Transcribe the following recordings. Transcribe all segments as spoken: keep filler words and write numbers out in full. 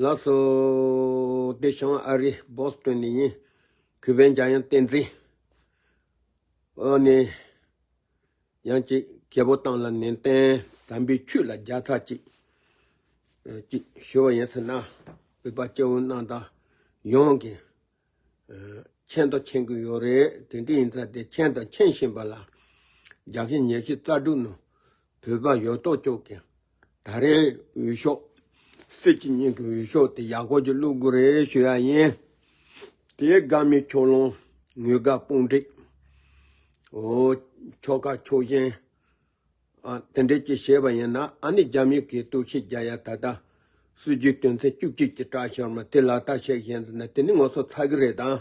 ལགས་སོ། བདེ་ཆེན་ཨ་རི་བོ་སི་ཊོན་ནས་ཡིན། གུས་པའི་འཇམ་དབྱངས་བསྟན་འཛིན། ཨོ་ནི། ཡང་ཅིག་རྒྱལ་པོ་ཐང་ལ་ནན་ཏན་དམ་པའི་ཆོས་ལ་རྒྱལ་ཚ་ཅིག་ཅིག་ཞུ་བ་ཡིན་ཟེར་ན། བོད་པ་སྐྱེ་བོ་རྣམས་དང་ཡོངས་ཀྱི། མཁྱེན་དང་མཁྱེན་གྱི་ཡོད་རེད། དེ་འདྲ་ཡིན་ཙང་དེ་མཁྱེན་དང་མཁྱེན་བཞིན་པ་ལ། རྒྱལ་ཁབ་ཉི་ཤུ་རྩ་དྲུག་ནང་བོད་པ་ཡོད་ཐོག་ཅོག་གི་ད་རེས་འོས་ཤོག་སྲིད་སྤྱི་གཉིས་ཀྱི་འོས་ཤོག་དེ་ཡག་པོ་ཅིག་བླུག་དགོས་རེད་ཞུ་ཡ་ཡིན། དེ་དགའ་མི་ཁྱོད་ལོང་ངོས་དགའ་དཔུང་སྒྲིག་ཨོ། ཁྱོ་ག་ཁྱོ་ཞན། ཨ། དེ་འདྲས་ཅིག་བྱས་པ་ཡིན་ན་ཨ་ནི་རྒྱ་མི་གིས་གཏུག་བཤེར་རྒྱག་ཡ་ད་ལྟ་སྲིད་ཇུས་དོན་ཚན་བཅུ་གཅིག་ཅིག་བསྒྲགས་ཤོར་མ་དེ་ལག་བསྟར་བྱས་ཤེས་ཟིན་ན་དེ་ནི་ང་ཚོ་ཚ་གི་རེད་དང་།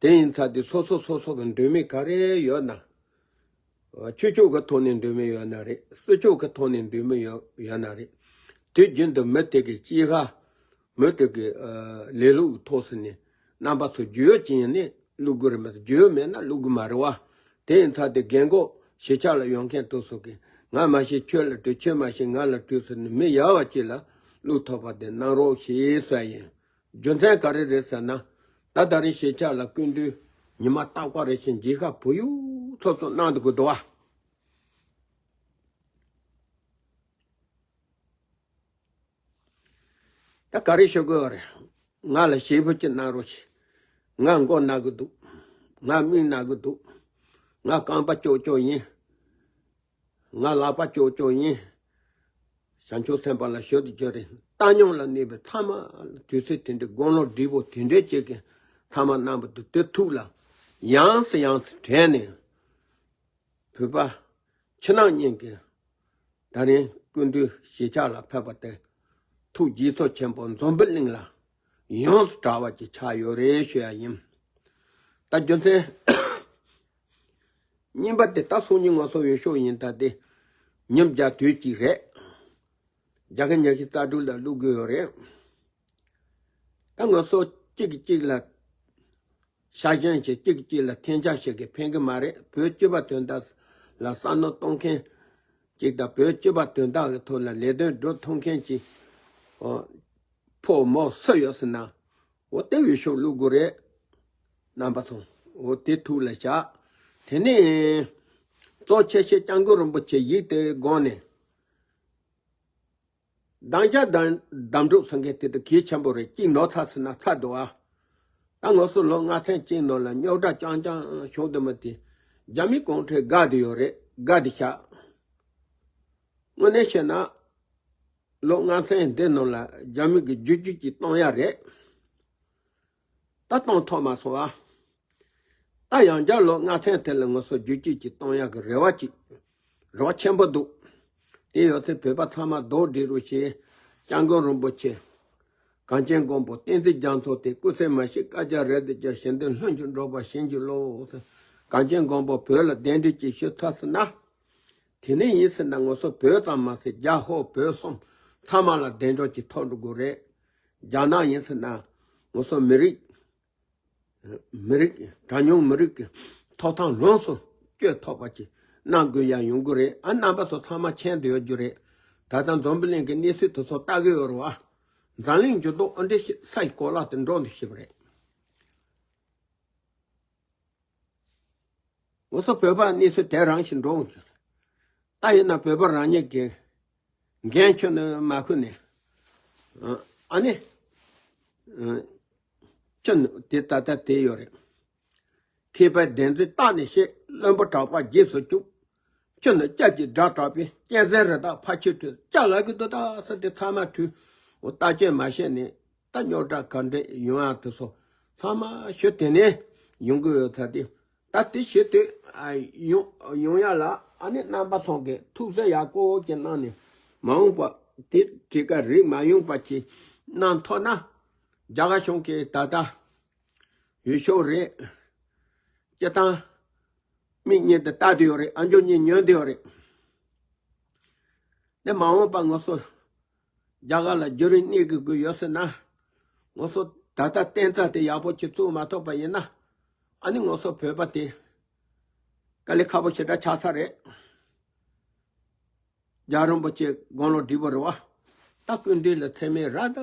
དེ་ཡིན་ཙང་དེ་སོ་སོ་སོ་སོ་གི་འདོད་མོས་ག་རེ་ཡོད་ན། ཆོས་ཕྱོགས་ཀྱི་ཐོག་ནས་འདོད་མོས་ཡོད་ན་རེད། སྲིད་ཕྱོགས་ཀྱི་ཐོག་ནས་འདོད་མོས་ཡོད་ཡོད་ན་རེད། དུས་རྒྱུན་དུ་མི་དེ་གི་ཅི་ཧ། མི་དེ་གི་ཨ་ལས་ལུགས་ཐོག་སུ་ནས་རྣམ་པ་ཚོ་རྒྱུས་ཡོད་ཅིག་ཡིན་ནས་བླུག་དགོས་རེད་མ་གཏོགས་རྒྱུས་ཡོད་མེད་ན་བླུག་གི་མ་རེད་བ། དེ་ཡིན་ཙང་དེ་རྒན་གོག་གཞིས་ཆགས་ལ་ཡོང་མཁན་དེ་ཚོ་གིས་ང་མ་ཤེས་ཁྱོད་ལ་དྲིས། ཁྱོད་མ་ཤེས་ང་ལ་དྲིས་ཟེར་ནས་མི་ཡག་པ་ཅིག་ལ་བླུག་ཐུབ་པ་དེ་གནང་རོགས་ཞེས་ཟེར་ཡིན། རྒྱུ་མཚན་ག་རེ་རེད་ཟེར་ན། ད་ད་རིང་གཞིས་ཆགས་ལ་སྐུ་མདུན་ཉི་མ་རྟག་པར་རེ་བཞིན་མཇལ་ཁ་བུ་ཡུག་ཚོགས་ཚོགས་གནང་འདུག་གི་འདུག་བ། ད་ག་རེ་ཞུ་དགོས་རེད། ང་ལ་ཞེ་པོ་ཅིག་གནང་རོགས་ཞེས། ང་མགོ་ན་གི་འདུག་ང་མིག་ན་གི་འདུག་ང་རྐང་པ་ཀྱོག་ཀྱོག་ཡིན། ང་ལག་པ་ཀྱོག་ཀྱོག་ཡིན། བྱང་ཆུབ་སེམས་དཔའ་ལ་ཞུ་དུ་གྱུར་རེད། བཏང་སྙོམས་ལ་གནས་པའི་ཚང་མ་ལ་དུས་ཚོད་དེ་འདྲའི་དགུང་ལོ་བགྲེས་པོ་དེ་འདྲའི་ཅིག་གི་ཚང་མ་རྣམ་པ་དུ་དེ་ཐུགས་ལ་ཡངས་སུ་ཡངས་སུ་དྲན་ནས། བོད་པ་ཕྱི་ནང་གཉིས་ཀྱི་ད་རིང་སྐུ་མདུན་གཞིས་ཆགས་ལ་ཕེབས་པ་དེ་ཐུགས་དགྱེས་ཚོར་ཆེན་པོ་འཛམ་བུ་གླིང་ལ་ཡོངས་སུ་གྲགས་པ་ཅིག་ཆགས་ཡོད་རེད་ཞུ་ཡ་ཡིན། ད་རྒྱུ་མཚན་གཉིས་པ་དེ་ད་སང་ཉིན་ང་ཚོ་འོས་ཤོག་ཡིན། ད་དེ་ཉིན་བརྒྱ་དུས་གཅིག་རེད། རྒྱལ་ཁབ་ཉི་ཤུ་རྩ་དྲུག་ལ་བླུག་དགོས་ཡོད་རེད། ད་ང་ཚོ་གཅིག་གིས་གཅིག་ལ་ཤ་ཞེན་བྱེད། གཅིག་གིས་གཅིག་ལ་འཐེན་འཁྱག་བྱེད་མཁན་ཕན་གི་མ་རེད། བོད་སྤྱི་པ་དོན་དག་ལ་བསམ་བློ་གཏོང་མཁན་གཅིག་དང་བོད་སྤྱི་པ་དོན་དག་གི་ཐོག་ལ་ལས་དོན་སྒྲུབ་ཐུབ་མཁན་གྱི་ཨོ་ཕོ་མོ་སུ་ཡོད་ཟེར་ན་འོ་དེ་འོས་ཤོག་བླུག་དགོས་རེད། རྣམ་པ་ཚོ་འོ་དེ་ཐུགས་ལ་བཞག་དེ་ནས་གཙོ་ཆེ་ཤོས་སྐྱབས་མགོན་རིན་པོ་ཆེ་ཡིག་དེ་དགོངས་ནས། གདངས་ཆ་གདངས་གདམ་སྒྲུབ་ཟེར་མཁན་དེ་དུ་གལ་ཆེན་པོ་རེད། གཅིག་ནོར་ཚར་ཟེར་ན་ཚར་འདུག་ཨ། ད་ང་ཚོ་ལོ་ལྔ་ཚན་གཅིག་ནང་ལ་རྙོག་དྲ་རྐྱང་རྐྱང་བྱུང་དུ་མ་དེ་རྒྱ་མི་གུང་ཁྲན་དགའ་དེ་ཡོད་རེད། དགའ་དེ་ཤག་དངོས་གནས་བཤད་ན་ལོ་ལྔ་ཚན་འདི་ནང་ལ་རྒྱ་མི་གི་རྒྱུད་སྐྱོད་ཀྱི་གཏོང་ཡ་རེད། ད་གཏོང་ཐུབ་མ་སོང་ཨ། ད་ཡང་བསྐྱར་ལོ་ལྔ་ཚན་དེ་ལ་ང་ཚོ་རྒྱུད་སྐྱོད་ཀྱི་གཏོང་ཡག་གི་རེ་བ་ཅིག་རེ་བ་ཆེན་པོ་འདུག་དེ་ཡོད་ཚད་བོད་པ་ཚང་མ་རྡོག་སྒྲིལ་རོགས་བྱེད། སྐྱབས་མགོན་རིན་པོ་ཆེ། གངས་ཅན་མགོན་པོ་བསྟན་འཛིན་རྒྱ་མཚོ་དེ་སྐུ་ཚེ་མ་ཤི་བསྐལ་བརྒྱར་རེ་ཟླ་བརྒྱར་ཞི་བདེ་ལྷུན་གྱིས་འགྲོ་བར་བྱིན་གྱིས་རློབས། གངས་ཅན་མགོན་པོ་བོད་ལ་གདན་འདྲེན་ཅིག་ཞུ་ཚར་སོང་ན། དེ་ནས་ཡིན་ཟེར་ན་ང་ཚོ་བོད་ཙམ་མ་ཟད་རྒྱ་ཧོར་བོད་གསུམ་ཚང་མ་ལ་གདན་འདྲེན་ཅིག་ཐོབ་འགྲོ་དགོས་རེད། རྒྱ་ནག་ཡིན་ཟེར་ན་ང་ཚོ་མི་རིགས། མི་རིགས་གྲངས་ཉུང་མི་རིགས་ཀྱི་ཐོབ་ཐང་ལོངས་སུ་སྤྱོད་ཐུབ་པ་ཅིག་གནང་དགོས་ཡ་ཡོང་གི་རེད། ཨ་རྣམ་པ་ཚོ་ཚང་མ་མཁྱེན་བསྡད་ཡོད་རྒྱུ་རེད། ད་ལྟ་འཛམ་བུ་གླིང་གི་གནས་ཚུལ་དེ་ཚོ་ལྟ་གི་ཡོད་རེད་བ། འཛམ་གླིང་འགྱུར་ལྡོག་ཨ་འདྲ་ཞིག་ས་ཡི་གོ་ལ་དུ་འགྲོ་འདུག་ཞེས་པ་རེད། ང་ཚོ་བོད་པ་གནས་ཚུལ་དེ་རང་ཞིག་འགྲོ་འོང་གི་རེད། ད་ཡིན་ན་བོད་པ་རང་ཉིད་ཀྱི་འགན་ཁྱོན་ནས་མ་འཁུར་ནས། ཨ་ནི། ཁྱོད་ནི་དེ་ད་ལྟ་དེ་ཡོད་རེད། མཁས་པའི་བདེན་རྫུན་བརྟགས་ནས་བཤད། བླུན་པོ་གྲགས་པ་རྗེས་སུ་བཅུག་ཁྱོད་ནི་སྐྱབས་ཀྱི་དགྲ་གྲགས་པས། གཅན་གཟན་རི་དྭགས་ཕ་ཁྱོད་བྲོས། སྐྱབས་ལ་གི་འདུག་ད་ས་དེ་ཚང་མ་བྲོས། འོ་ལྟ་སྤྱོད་མ་ཤེས་ནས་ད་རྙོག་དྲ་ག་འདྲ་ཡོང་ཡ་དེ་ཚོ་ཚང་མ་ཞུ་དེ་ནས་ཡོང་གི་ཡོད་ཚ་དེ། ད་དེ་བྱེད་དུས་ཡོང་ཡོང་ཡ་ལ་ཨ་ནི་རྣམ་པ་ཚོ་གིས་ཐུགས་བརྩེ་ཡག་པོ་ཅིག་གནང་ནས་མ་འོངས་པ་དེ་དེ་ག་རིགས་མ་ཡོང་པ་ཅིག་གནང་ཐུབ་ན་རྒྱ་གར་གཞུང་གིས་ད་ལྟ་འོས་ཤོག་རེད། སྤྱི་བཏང་མིག་གཉིས་དེ་ལྟ་དུ་ཡོད་རེད། ཨ་མཆོག་གཉིས་ཉོན་དུ་ཡོད་རེད། ནས་མ་འོངས་པ་ང་ཚོ་རྒྱ་གར་ལ་རྒྱུན་རིང་གནས་དགོས་ཀྱི་ཡོད་ཟེར་ན། ང་ཚོ་ད་ལྟ་བརྟན་རྩ་དེ་ཡག་པོ་ཅིག་བཙུགས་མ་ཐུབ་པ་ཡིན་ན། ཨ་ནི་ང་ཚོ་བོད་པ་དེ་དཀའ་ལས་ཁག་པོ་ཞེ་དྲག་ཆགས་ས་རེད། རྒྱལ་བ་རིན་པོ་ཆེ་དགུང་ལོ་བགྲེས་པོ་རེད་བ། ད་སྐུ་མདུན་ལ་མཚན་སྨད་ར་ད་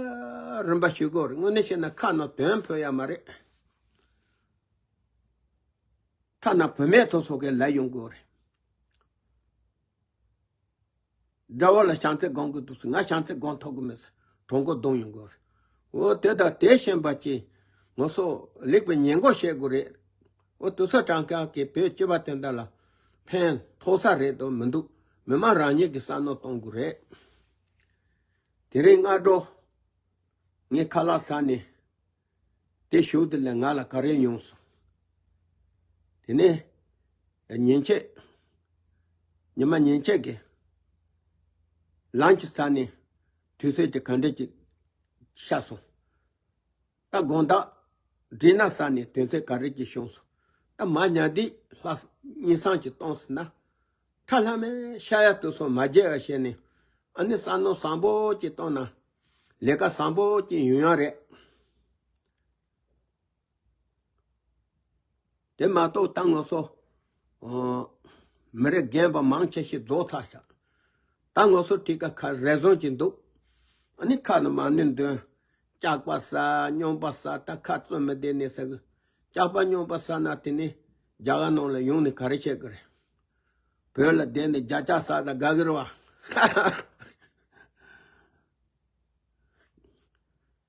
རིམ་པ་ཞུ་དགོས་རེད། དངོས་གནས་བཤད་ན་ཁ་ནང་དོན་ཕོད་ཡ་མ་རེད། ཐ་ན་བུད་མེད་ཐོག་སོགས་ཀྱི་ལ་ཡོང་དགོས་རེད། དགྲ་བོ་ལ་བྱམས་བརྩེ་སྒོམ་དགོས་འདུག་ཟེར། ང་བྱམས་བརྩེ་སྒོམ་ཐུབ་ཀྱི་མེད་ཟེར། གྲོགས་མགོ་རྡུང་ཡོང་དགོས་རེད། འོ་དེ་དང་དེ་ཤེས་པ་ཅིག་ང་ཚོ་ལེགས་པའི་ཉེས་འགོག་བཤད་དགོས་རེད། འོ་དུས་ཚོད་གྲངས་ཀ་གི་བོད་སྤྱི་པ་དོན་དག་ལ་ཕན་ཐོགས་ས་རེད་དོ་མི་འདུག་མི་མང་རང་ཉིད་ཀྱིས་བསམ་བློ་གཏོང་དགོས་རེད། དེ་རིང་སྔ་དྲོ་ངས་ཁ་ལག་ཟ་ནས། དེ་ཞོགས་དུས་ལ་ང་ལ་ག་རེ་ཡོང་སོང་། དེ་ནས་ཉིན་ཕྱེད། ཉི་མ་ཉིན་ཕྱེད་ཀྱི་ལན་ཅི་ཟ་ནས་དུས་ཚོད་ཀྱི་ག་འདྲ་ཅིག་ཤར་སོང་། ད་དགོང་དག་འདྲི་ན་ཟ་ནས་དོན་ཚན་ག་རེ་ཅིག་བྱུང་སོང་། ད་མ་ཉལ་དུས་ལྷ་ཉིན་སང་ཅིག་གཏོང་ཟེར་ན། ཁྲ་ལྷ་མེད་ཤ་ཡ་དུ་སོང་མ་བརྗེད་ཨ་བྱས་ནས། ཨ་ནི་བསམ་མནོ་བཟང་པོ་ཅིག་གཏོང་ན། ལས་ཀ་བཟང་པོ་ཅིག་ཡོང་ཡ་རེད། དེ་མ་གཏོགས་ད་ང་ཚོ་ཨོ། མི་རེ་རྒན་པ་མང་ཆེ་ཞིག་རྫོགས་ཚར་ཤག་ད་ང་ཚོ་ཁྲིད་ཀ་ཁ་རེ་ཟུང་ཅིག་འདུག་ཨ་ནི་ཁ་ནས་མ་ཎི་འདོན། སྐྱག་པ་ཟ། སྨྱོན་པ་ཟ། ད་ཁ་བཙུམ་མི་བདེ་ནས་ཟ་གི། སྐྱག་པ་སྨྱོན་པ་ཟ་ན་དེ་ནི་རྒྱ་གར་ནང་ལ་ཡོང་ནས་ག་རེ་བྱེད་གི་རེད། བོད་ལ་བསྡད་ནས་རྒྱ་སྐྱག་ཟ་ད་དགའ་གི་རེད་བ།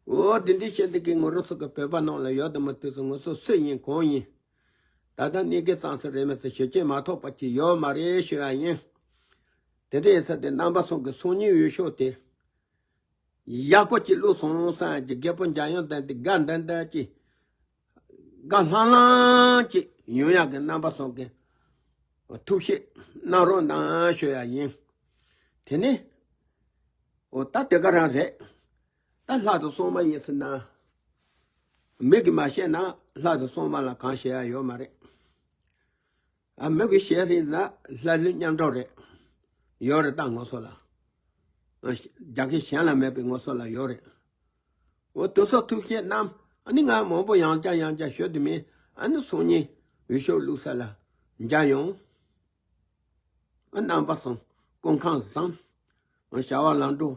འོ་དེ་འདྲའི་བཤད་འདི་གི་ངོ་རོ་ཚོ་གི་བོད་པ་ནང་ལ་ཡོད་དུ་མ་དུས་སུ་ང་ཚོ་སུ་ཡིན་གང་ཡིན། ད་ལྟ་གནས་གི་གཙང་སེལ་རེད་མི་སྲིད་ཞུ་ཅེས་མ་ཐོགས་པ་ཅིག་ཡོད་མ་རེད་ཞུ་ཡ་ཡིན། དེ་འདྲ་ཡིན་ཚ་དེ་རྣམ་པ་ཚོ་གི་སང་ཉིན་འོས་ཤོག་དེ། ཡག་པོ་ཅིག་བླུགས་སོང་བསམ་ཡ་གི་རྒད་པོ་འཇམ་དབྱངས་ལྡན་དེ་དགའ་འདི་འདི་ཅིག་དགའ་ལྷང་ལྷང་ཅིག་ཡོང་ཡག་གི་རྣམ་པ་ཚོ་གི་ཐུགས་བཞེད་གནང་རོགས་གནང་ཞུ་ཡ་ཡིན། དེ་ནས་འོ་ད་དེ་ག་རང་རེད། ད་ལྷ་དང་སྲུང་མ་ཡིན་ཟེར་ན། མི་གིས་མ་བཤད་ན་ལྷ་དང་སྲུང་མ་ལ་གང་བཤད་ཡ་ཡོད་མ་རེད། ཨ་མི་གིས་བཤད་ཟིན་ན་ལྷ་ལུས་མཉམ་འགྲོགས་རེད། ཡོད་རེད་ད་ང་ཚོ་ལ། ཨ་རྒྱ་སྐད་གཞན་ལ་མེད་པའི་ང་ཚོ་ལ་ཡོད་རེད། འོ་དེ་ཚོ་ཐུགས་བསྐྱེད་གནང་། ཨ་ནི་ང་མང་པོ་ཡང་བསྐྱར་ཡང་བསྐྱར་ཞུ་དུ་མེད། ཨ་ནི་སང་ཉིན་འོས་ཤོག་བླུགས་ས་ལ་མཇལ་ཡོང་། ཨ་རྣམ་པ་ཚོ་སྐུ་ཁམས་བཟང་། ཨ་བྱ་བ་ལམ་འགྲོ།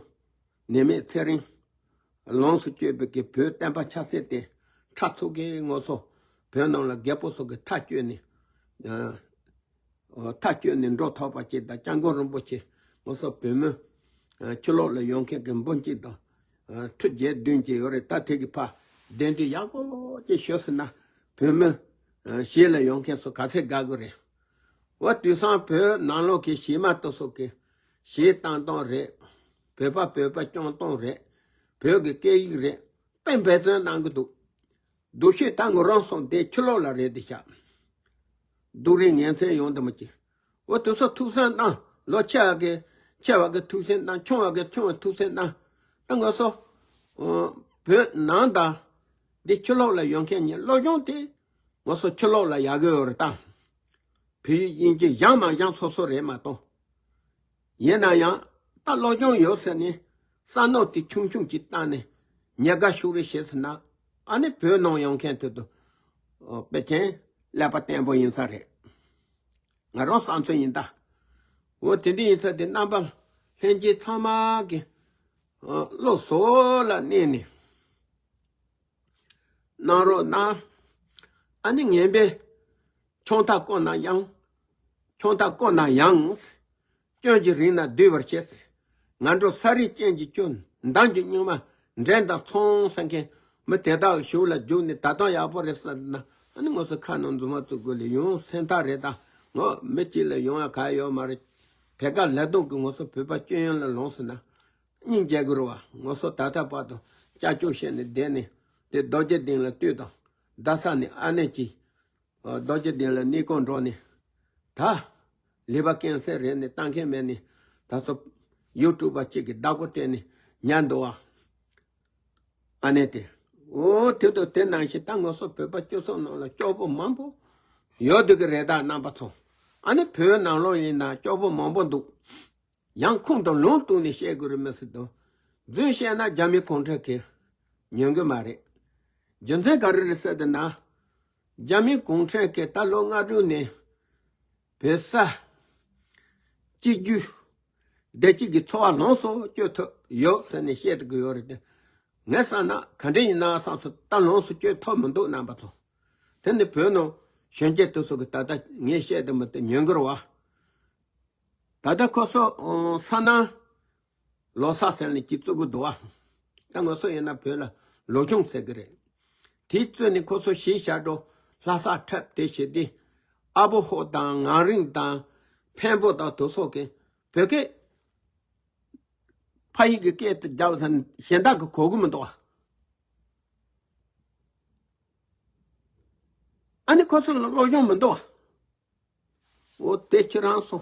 ནད་མེད་ཚེ་རིང་། ལོངས་སུ་སྤྱོད་པའི་གི་བོད་བསྟན་པ་ཆབ་སྲིད་དེ་འཕྲལ་ཚུགས་ཀྱི་ང་ཚོ་བོད་ནང་ལ་རྒད་པོ་ཚོ་གི་མཐའ་བསྐྱོད་ནས། ཨ། མཐའ་སྐྱོད་ནས་འགྲོ་ཐུབ་པ་ཅིག་དང་སྐྱབས་མགོན་རིན་པོ་ཆེ་ང་ཚོ་བོད་མི་ཕྱི་ལོགས་ལ་ཡོང་མཁན་གྱི་འབུམ་གཅིག་དང་ཁྲི་བརྒྱད་བདུན་ཅིག་ཡོད་རེད། ད་དེ་གི་ཕར་གདན་འདྲེན་ཡག་པོ་ཅིག་ཞུས་ཟིན་ན་བོད་མི་གཞིས་ལ་ཡོང་མཁན་ཚོ་ག་ཚད་དགའ་གི་རེད། འོ་དུས་སང་བོད་ནང་ལོགས་ཀྱི་གཞིས་མ་དེ་ཚོ་གི་གཞས་བཏང་སྟངས་རེད། བོད་པ་བོད་པ་སྐྱོང་སྟངས་རེད། བོད་ཀྱི་སྐད་ཡིག་རེད། དཔེ་འབད་བརྩོན་གནང་གི་འདུག་སྡུག་ཤོས་ད་ང་རང་སོང་དེ་ཕྱི་ལོགས་ལ་རེད་དེ་ཤག་སྡུག་རུས་ངན་མཚན་ཡོང་དུ་མ་ཅི། འོ་དེ་ཚོ་ཐུགས་སེམས་གནང་། ལོ་ཆེ་བ་གི་ཆེ་བ་གི་ཐུགས་སེམས་གནང་། ཆུང་བ་གི་ཆུང་བ་ཐུགས་སེམས་གནང་། ད་ང་ཚོ་ཨོ་བོད་ནང་དང་འདི་ཕྱི་ལོགས་ལ་ཡོང་མཁན་གཉིས་སློབ་སྦྱོང་དེ་ང་ཚོ་ཕྱི་ལོགས་ལ་ཡག་གི་ཡོད་རེད་ད། བོད་ཡིག་དབྱིན་ཇི་སྦྱང་མ་སྦྱང་སོ་སོ་རེད་མ་གཏོགས། ཡིན་ན་ཡང་ད་སློབ་སྦྱོང་ཡོད་ཟེར་ནས་བསམ་མནོ་དེ་ཆུང་ཆུང་ཅིག་བཏང་ནས་ཉེན་ཁ་ཤོར་རེ་བྱས་ཟེར་ན། ཨ་ནི་བོད་ནང་ཡོང་མཁན་དེ་ཚོ་དཔེ་ཅན་ཀླད་པ་བརྟན་པོ་ཡིན་ས་རེད། ང་རང་བསམ་ཚུལ་ཡིན་ད། འོ་དེ་འདྲ་ཡིན་ས་དེ་རྣམ་པ་ལྷན་རྒྱས་ཚང་མ་གི་བློ་གཟུ་བོ་ལ་གནས་ནས། གནང་རོགས་གནང་། ཨ་ནི་ངན་པས་ཆང་ཐག་བསྐོར་ན་ཡང་། ཆང་ཐག་བསྐོར་ན་ཡང་། སྐྱོན་གྱི་རིགས་ན་བསྡུས་པར་བྱེད། ང་འགྲོ་ས་རིས་ཅན་གྱི་སྐྱོན། འདམ་གྱི་སྨྱུག་མ་འདྲེན་དང་མཚུངས་ཟེར་མཁན་མི་དེ་དག་གཞུག་ལ་རྒྱུགས་ནས་ད་དུང་ཡག་པོ་རེད་ཟེར་ན། ཨ་ནི་ང་ཚོ་ཁ་ནང་མཛུབ་མོ་བཙུགས་དགོས་ལས་ཡོང་སེམས་ཐག་རེད་ད། ངོ་མི་གཅིག་ལ་ཡོང་ཡ་ག་ཡོད་མ་རེད། བེ་ཀ་ལ་དུང་གི་ང་ཚོ་བོད་པ་སྐྱོན་ཡོན་ལ་ལོངས་ཟེར་ན། སྙིང་རྗེ་གི་རུ་བ། ང་ཚོ་ད་ལྟ་བར་དུ་སྐྱབས་བཅོལ་བྱས་ནས་བསྡད་ནས་དེ་རྡོ་རྗེ་གདན་ལ་བཏུད་དང་བརྡ་ས་ནས་ཨ་ནེ་གྱིས་རྡོ་རྗེ་གདན་ལ་གནས་སྐོར་འགྲོ་ནས་ད་ལི་པ་ཀན་སར་རེད་ནས་ལྟ་མཁན་མེད་ནས་ད་ཚོ་ཡུ་ཊུབ་པ་གཅིག་གིས་བདག་པོ་སྤྲད་ནས་ཉར་འདུག་བ། ཨ་ནེ་དེ། འོ་དེ་དང་དེ་ནང་བཞིན་ད་ང་ཚོ་བོད་པ་སྤྱི་ཚོགས་ནང་ལ་སྐྱོ་པོ་མང་པོ་ཡོད་འདུག་གི་རེད་ད་རྣམ་པ་ཚོ། ཨ་ནེ་བོད་ནང་ལོགས་ཡིན་ན་སྐྱོ་པོ་མང་པོ་འདུག་ཡང་ཁུངས་དང་ལུང་བཏོན་ནས་བཤད་དགོས་རེད་མི་སྲིད་དོ། རྫུན་བཤད་ན་རྒྱ་མི་གུང་ཁྲན་གྱིས་ཉན་གི་མ་རེད། རྒྱུ་མཚན་ག་རེ་རེད་ཟེར་དེ་ན། རྒྱ་མི་གུང་ཁྲན་གྱིས་ད་ལོ་ལྔ་དྲུག་ནས་བོད་ས་གཅིག་གྱུར་ བདེ་སྐྱིད་ཀྱི་འཚོ་བ་ལོངས་སུ་སྤྱོད་ཐུབ་ཡོད་ཟེར་ནས་བཤད་དགོས་ཡོད་རེད་དེ། ངས་བསམ་ན་ག་འདྲ་ཡིན་ན་བསམ་སོང་། ད་ལོངས་སུ་སྤྱོད་ཐུབ་མི་འདུག་རྣམ་པ་ཚོ། དེ་ནི་བོད་ནང་གཞོན་སྐྱེས་དེ་ཚོ་གི་ད་ལྟ་ངས་བཤད་དེ་མི་དེ་ཉན་གི་རེད་བ། ད་ལྟ་ཁོ་ཚོ་ཨང་ས་ན་ལོ་གསར་ཟེར་ནས་ཅིག་བཙུགས་གི་འདུག་བ། ད་ང་ཚོ་ཡིན་ན་བོད་ལ་ལོ་ཆུང་ཟེར་གི་རེད། དེ་བཙུགས་ནས་ཁོ་ཚོ་གཞིས་ཆགས་འགྲོ། ལྷ་ས་འཁྲབ་དེ་བྱེད་དེ། ཨ་བོ་ཧོ་དང་ངང་རིང་དང་འཕན་པོ་དང་དེ་ཚོ་གི་བོད་སྐད་ཕ་ཡུལ་གྱི་སྐད་དུ་རྒྱབ་ན་གཞན་དག་གིས་གོ་གི་མི་འདུག་བ། ཨ་ནི་ཁོ་ཚོ་ལ་སློབ་སྦྱོང་མི་འདུག་བ། འོ་དེ་ཁྱེད་རང་ཚོ་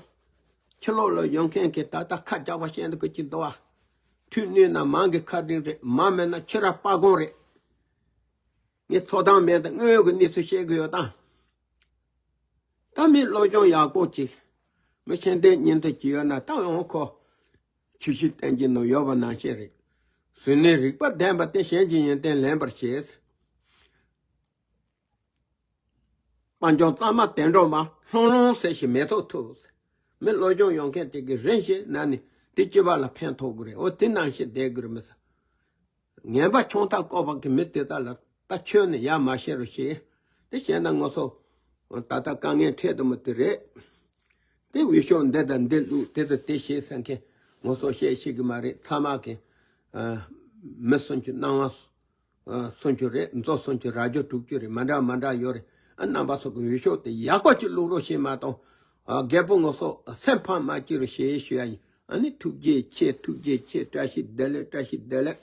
ཕྱི་ལོགས་ལ་ཡོང་མཁན་གྱི་ད་ལྟ་ཁ་རྒྱག་པ་བཤད་འདུག་གི་ཅིག་འདུག་བ། མཐུ་ནུས་ན་མང་གི་ཁ་རིང་རེད། མང་མེད་ན་ཁྱི་ར་སྤ་གོང་རེད། ངས་ཚོགས་དང་མེད་དང་དངོས་ཡོད་ཀྱི་གནས་ཚུལ་བཤད་གི་ཡོད་དང་། ད་མི་སློབ་སྦྱོང་ཡག་པོ་ཅིག་མི་ཤེས་ལྡན་ཉན་ཐོས་ཅིག་ཡོད་ན་ད་འོང་ཁོ། ཆུ་བཞི་བསྟན་གྱི་ནོ་ཡོད་པ་ནང་བཞིན་རེད། གཟུར་གནས་རིག་པ་ལྡན་པ་སྟེ་གཞན་གྱི་ཡོན་ཏན་ལེན་པར་བྱེད། དཔལ་འབྱོར་གཙང་མ་བདེ་འགྲོ་མ། ལྷུང་ལྷུང་ཟེར་ཞིང་མེ་ཏོག་འཐུ། མི་སློབ་སྦྱོང་ཡོང་མཁན་དེ་གི་རིན་ཞིག་ན་ནི་དེ་སྤྱི་པ་ལ་ཕན་ཐོགས་དགོས་རེད། འོ་དེ་ནང་བཞིན་བསྡད་དགོས་རེད་མི་ས། ངན་པ་ཆུང་མཐའ་བསྐོར་བ་གི་མི་དེ་དག་ལ་ད་ཁྱོན་ནས་ཡ་མ་བཤད་རོགས་ཞེས། དེ་བཤད་ན་ང་ཚོ་ད་ལྟ་དཀའ་ངལ་འཕྲད་དུ་མི་དེ་རེད། དེ་འོས་ཤོག་འདི་དང་འདི་བླུགས། དེ་དང་དེ་བྱེད་ཟེར་མཁན་ང་ཚོ་བཤད་ཤེས་གི་མ་རེད། ཚང་མ་གི་ཨ་མི་སུམ་ཅུ་སྣང་བ་ཨ་སུམ་ཅུ་རེད། མཛོ་སུམ་ཅུ་རྭ་ཅོ་དྲུག་ཅུ་རེད། མ་འདྲ་མ་འདྲ་ཡོད་རེད། ཨ་རྣམ་པ་ཚོ་གི་འོས་ཤོག་དེ་ཡག་པོ་ཅིག་བླུགས་རོགས་ཞེས་མ་གཏོགས། ཨ་རྒད་པོ་ང་ཚོ་སེམས་ཕམ་མ་སྐྱེ་རོགས་ཞེས་ཞུ་ཡ་ཡིན། ཨ་ནི་ཐུགས་རྗེ་ཆེ། ཐུགས་རྗེ་ཆེ། བཀྲ་ཤིས་བདེ་ལེགས། བཀྲ་ཤིས་བདེ་ལེགས།